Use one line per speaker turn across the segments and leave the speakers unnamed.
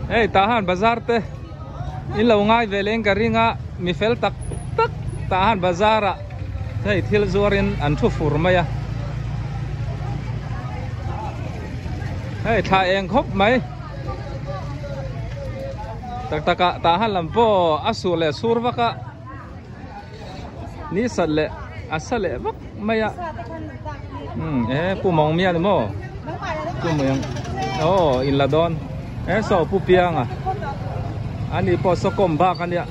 Hei tah han bazar te in lo ngai ve leng ka ring a mi fel tak tak tah han bazar ah hei thil zuar in an thu fur mai a hei thla eng khawp mai tak tak ah tah han lam pawh a sur leh sur vak a ni sat leh a sa leh vak mai a umm e pu mawng miah ni maw pu mawng aw in la dawn e saw pu pianga ani pawh saw kawm bak ania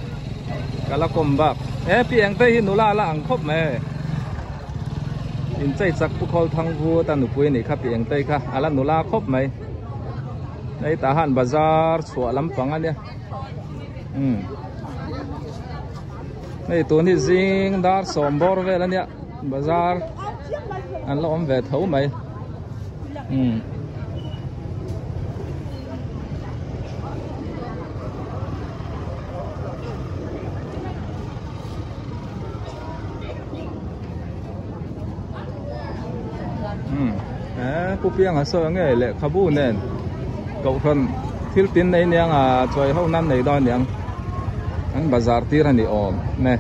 ka la kawm bak e pi eng te hi nula la ang khawp mai in chei chak pu khawl thang vut a nupui anih kha pi eng te kha a la nula khawp mai hei tah han bazar chhuah lampang ania umm. Hei tun hi zing dar sawm bawr vel ania bazar an la awm ve tho mai umm umm he pu pianga sawi ang nge lehkhabu nen kohhran thil tin nei aniang a chawi ho nan nei dawn aniang an bazar tir a ni awm e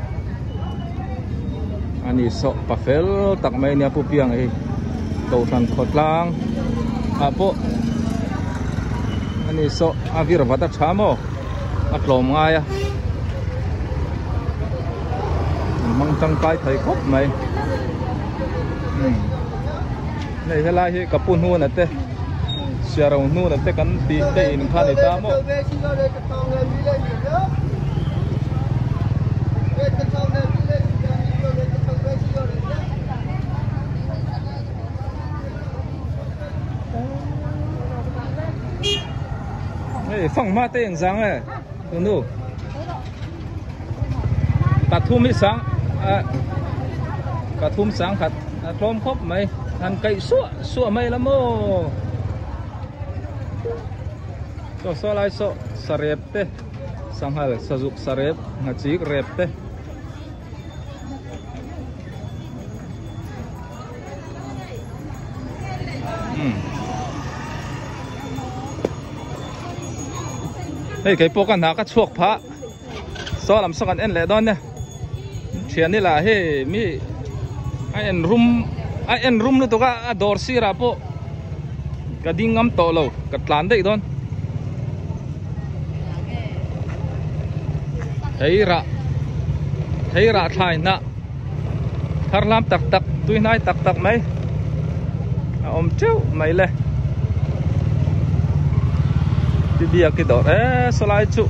ani saw pa fel tak mai ania pu pianga hi kohhran khawtlang ah pawh ani saw a vir vat a tha maw a tlawm ngai a an hmang tangkai thei khawp mai umm hei helai hi ka pu hnuna te siaro hnuna te kan tih te in kha ni ta maw. Hei fanghma te eng zang e tunu pathum hi sang ah pathum sang khat a tlawm khawp mai han kaih suah suah mai la maw saw saw lai saw sarep te sanghal sazuk sarep nghachik rep te. Hei kei pawh ka hna ka chhuak phah saw lam saw kan en leh dawn nia thian ila hei mi a en rum a en rum lutuk a a dawr sirah pawh ka ding ngam tawh lo ka tlan daih dawn thei rah thei rah thlai hnah thar hlam tak tak tui hnai tak tak mai a awm teuh mai le ti biak i dawr e sawlai chu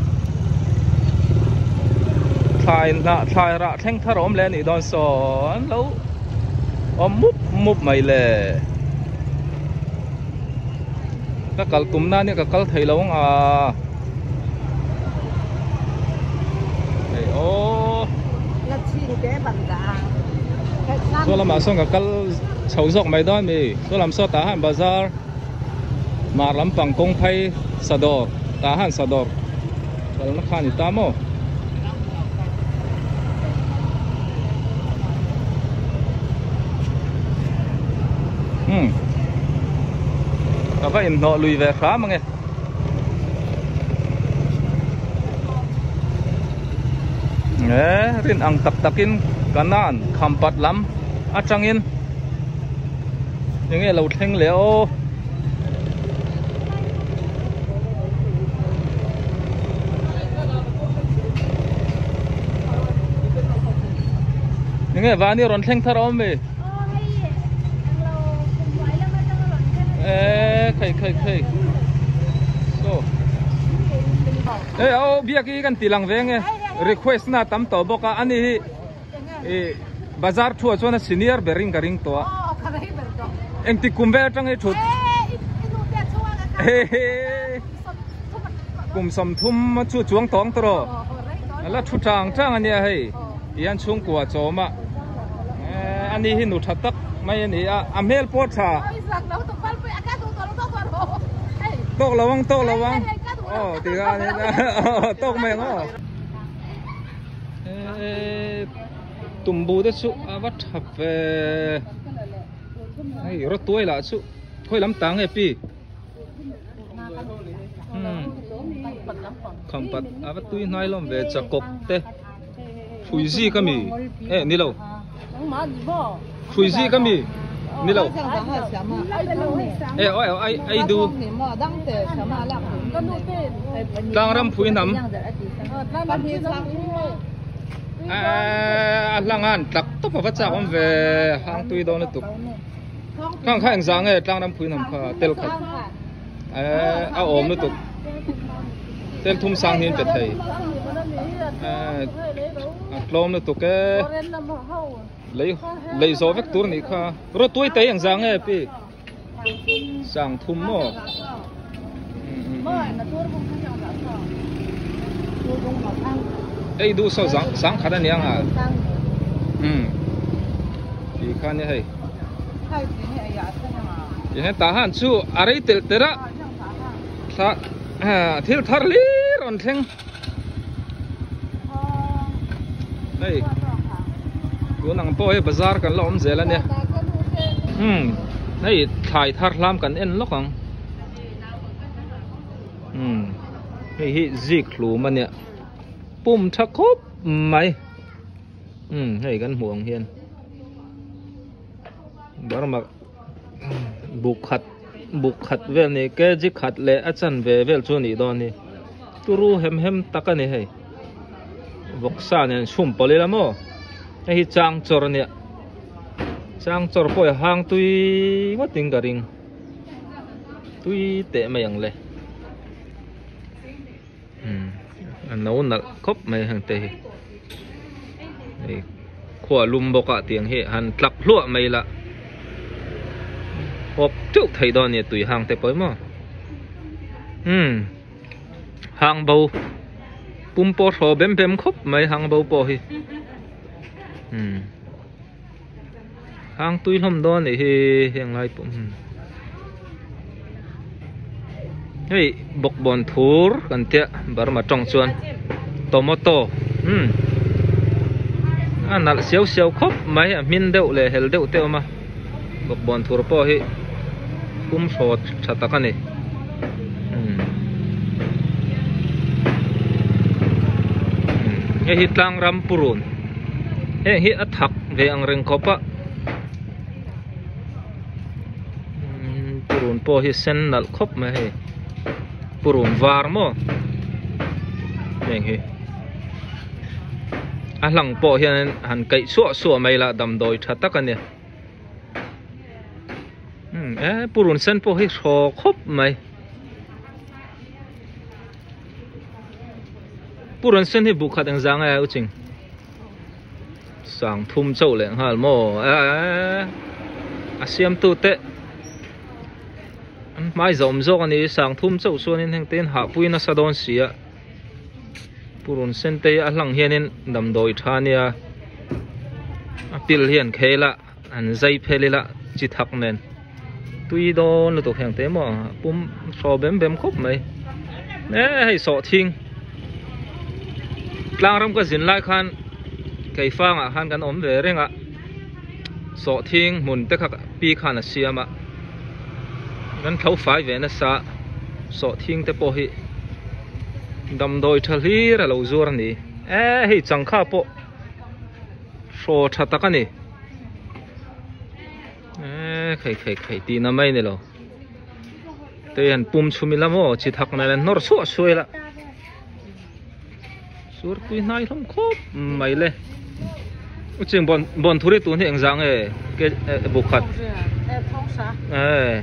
thlai hnah thlai rah thleng thar a awm leh a nih dawn saw an lo awm mup mup mai le ka kal tum na nia ka kal thei lo ang a hei aw saw lamah sawn ka kal chho zawk mai dawn mi saw lam saw tah han bazar mar lampang kawng phei sadawr tah han sadawr kalna kha a ni ta maw. Hmm. Ka va inhnawh lui ve hram ange. E rin ang tak takin kanan khampat lam atangin enge lo thleng leh aw. Enge vani rawn thleng thar a awm mi? E khei khei khei. So. E o biak hi kan ti lang ve nge. Request na tam tawh bawk a ani hi e bazar thu ah chuan a senior ber in ka ring tawh a. Engtik kum vel atang hi thut. Kum sawmthum chu chuang tawng tawh rawh. A la thu chang chang ania hei. Tihian chhungkua chawm a ani hi nu tha tak mai a ni a a hmel pawh tha tawk lo ang tawk lo ang aw ti kha ani tawk mai ang aw tumbu te chu a va tha ve hei rawtuai lah chu khawi lam tang nge pi. Khampat a va tui hnai lawm ve chakawk te hrui zik ami eh ni lo hrui zik ami ni lo eh oi ai ai du tlang ram phui hnam a hlang an tlak tawp a va chak awm ve hang tui dawn lutuk khang kha engzah nge tlang ram phui hnam kha tel khat eh a awm lutuk tel thum sang hi an pe thei eh a tlawm lutuk e lei lei zawh vek tur nih kha rawtuai te engzah nge pi sang thum maw ei duh saw zang sang khat aniang a um ti kha nia hei tihian tah han chu a rei telh telh a thla thil thar hlir rawn thleng hei tun ang pawh hei bazar kan la awm zel ania umm hei thlai thar hlam kan en lawk ang umm hei hi zik hlum ania pum tha khawp mai umm hei kan hmuh ang hian burma buk khat buk khat vel ni kg khat leh a chanve vel chu a nih dawn hi turu hem hem tak a ni hei vawksa nen chhum pawlh ila maw hei hi chang chawr a nia chang chawr pawh hi a hang tui ngawt in ka ring tui teh mai ang le umm a no nalh khawp mai heng te hi hei khua lum bawk ah tiang hi han tlak hluah mai la hawp teuh theih dawn a ni tui hang te pawh maw umm hang bo pum pawh hraw bem bem khawp mai hang bo pawh hi umm hang tui hlawm dawn a nih hi heng lai pawh umm hei bawkbawn thur kan tia Burma tawng chuan tomato umm a nalh siau siau khawp mai a hmin deuh leh hel deuh te a awm a bawkbawn thur pawh hi pum hrawt tha tak a ni umm hei hi tlang ram purun heng hi a thak ve ang reng khawp a purun pawh hi sen nalh khawp mai hei purun var maw heng hi a hlang pawh hian han kaih suah suah mai la damdawi tha tak a ni e purun sen pawh hi hraw khawp mai purun sen hi buk khat engzah nge u ching. Sang thum chauh leh nghal maw eee a siamtu te an hmai zawm zawk a ni sang thum chauh chuanin heng te in hahpui nasa dawn si a purun sen te hi a hlang hianin damdawi tha ania a pil hian khel a an zai phel ila chi thak nen tui dawn lutuk heng te maw pum hraw bem bem khawp mai e hei sawhthing tlang ram ka zin lai khan keifang ah khan kan awm ve reng a sawhthing hmun te kha pi khan a siam a kan tho fai ve nasa sawhthing te pawh hi damdawi tha hlir a lo zuar a ni e hei changkha pawh hraw tha tak a ni. Eee khei khei khei tih na mai ni lo tei han pum chhum ila maw chi thak na nen nawr suah suah ila sur pui hnai hlawm khawp mai le u ching bawn bawn thuri tun hi engzah nge ke buk khat ee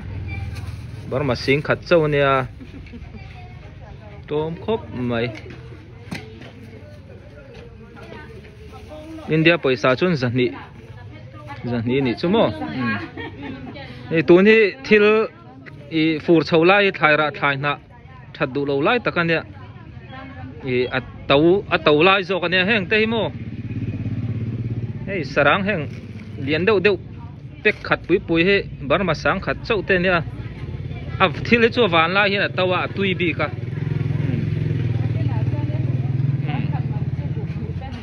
burma sing khat chauh ania tlawm khawp mai. India pawisa chuan zahnih zahnih anih chu maw umm hei tun hi thil ih fur chho lai thlai rah thlai hnah that duh lo lai tak ania ih a to a to lai zawk ania heng te hi maw hei sarang heng lian deuh deuh pack khat pui pui hi Burma sang khat chauh te ania a thil hi chu a van lai hian a to a a tui bik a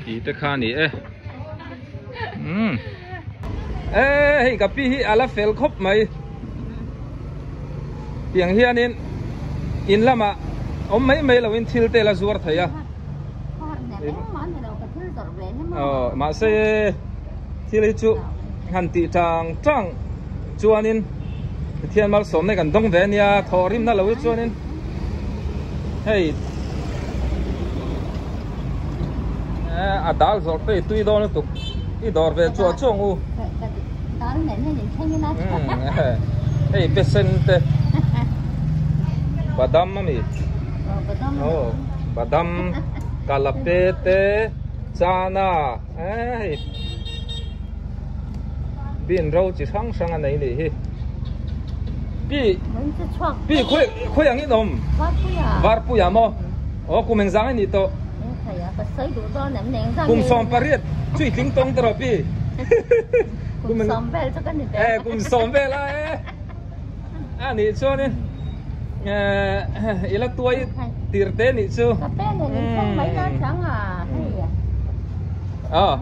tih te kha a ni e umm e hei ka pi hi a la fel khawp mai tiang hianin in lamah. Awm mai mai loin thil te la zuar thei a. Aw mahse thil hi chu han tih tang tang chuanin Pathian malsawmna kan dawng ve ania thawh rimna lo hi chuanin hei a dal zawrh te i tui dawn lutuk i dawr ve chuah chuah ang u. Hei besen te badam a mi aw badam kalape te chana hei bean ro chi hrang hrang a nei nih hi pi pi khawi khawi ang in awm varpuia maw aw kum engzang a nih tawh kum 18 chu i tling tawng ta rawh pi.
Kum sawm vel chu ka ni ve.
Eh kum sawm vel a e. A nih chuanin eh i la tuai tir te nih chu.
Ka pe nen in thleng mai la chang a hei.
Aw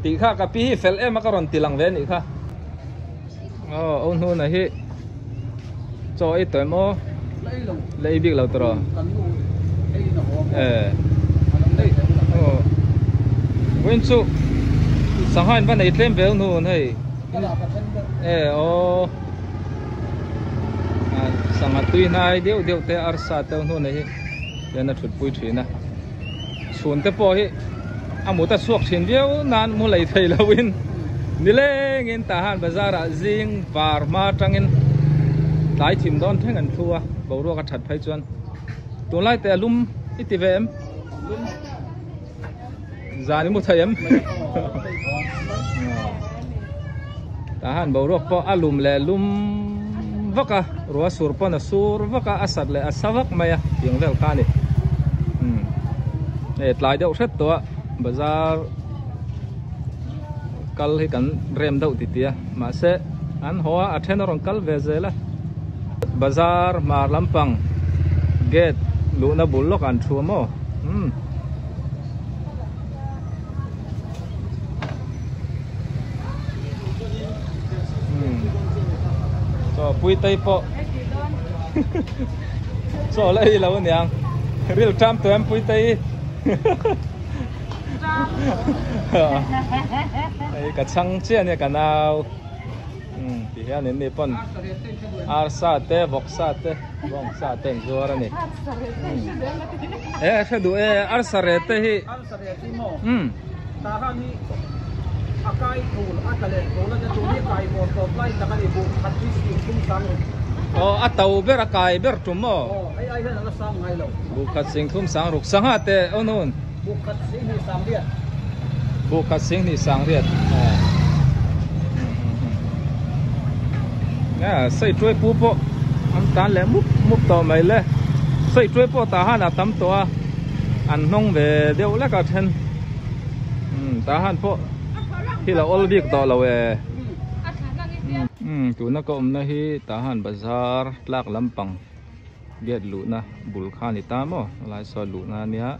tih kha ka pi hi fel em a ka rawn ti lang ve nih kha. Aw o hnuna hi chaw ei tawh em aw? La ei bik lo tawh. Eh. Aw. Vawiin chu sangha in va nei tlem ve hnun hei. Eh aw. Sangha tui hnai deuh deuh te arsa te hnun hi hian a thut pui thin a. Chhun te pawh hi a mut a chhuak thin viau nan mu lei thei lo in nileng in Tahan bazar ah zing var hma atangin tlai thim dawn thleng an thu a boruak a that phei chuan tunlai te a lum i ti ve em zan i mu thei em Tahan boruak pawh a lum leh lum vak a ruah sur pawn a sur vak a a sat leh a sa vak mai a tiang vel kha a ni hei tlai deuh hret tawh a bazar kal hi kan rem deuh ti tia mahse an haw a a then a rawn kal ve zel a bazar hmar lampang gate luhna bul lawk an thu a maw umm. Chaw pui tei pawh chaw la ei lo aniang ril ṭam tawh em pui tei hei ka chhang chiah ania ka nau ti hian in ni pawn arsa te vawksa te bawngsa te an zuar ani e hre duh e arsa reh te hi. Aw a to ber a kai ber tum maw? Buh khat sing thum sang ruk sangha te aw nun. Buh khat sing hnih sang riat. Sei tuai pu pawh an tan leh mup mup tawh mai le. Sei tuai pawh tah han a tam tawh a. An hnawng ve deuh lek a then umm tah han pawh thil a awl bik tawh lo e umm tuna ka awmna hi tah han bazar tlak lampang gate luhna bul kha a ni ta maw helai saw luhna a nia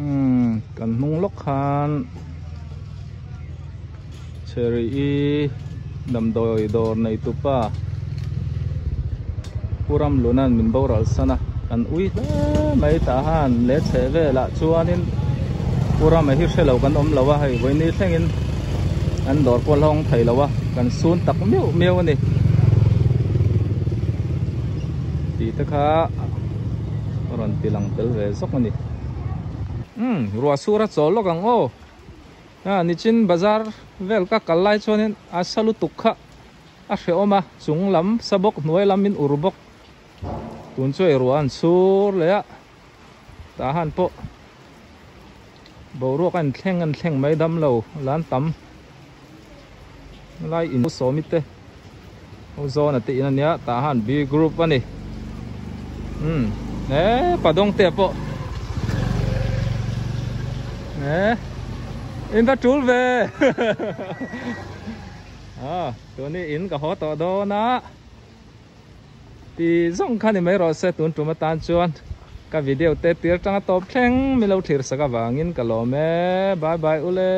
umm kan hnung lawk khan Cherry i damdawi dawr nei tupa Pu Ramluna'n min boral san a, kan ui hle mai tah han leh chheh velah chuanin Pu Rama hi hre lo kan awm lo a, hei vawiini thlengin an dawr pawh hlawng thei lo a, kan sun tak miau miau a ni tih te kha rawn ti lang tel ve zawk a ni. Umm ruah sur a chawl lawk ang aw. A nichin bazar vel ka kal lai chuanin a sa lutuk kha a hrehawm a, chung lam sa bawk hnuai lam in ur bawk tun chu ei ruah an chhur leh a, tah han pawh boruak a inthleng a inthleng mai dam lo lan tam lai in sawmi te ho zawn a te in ania tah han B group a ni umm he padawng te pawh he in va tul ve a tuni in ka haw tawh dawn a ti zawng kha ni mai rawh se tun tum atan chuan ka video te tir tanga tawp thleng min lo thlir sak avangin ka lawm e bye bye ule.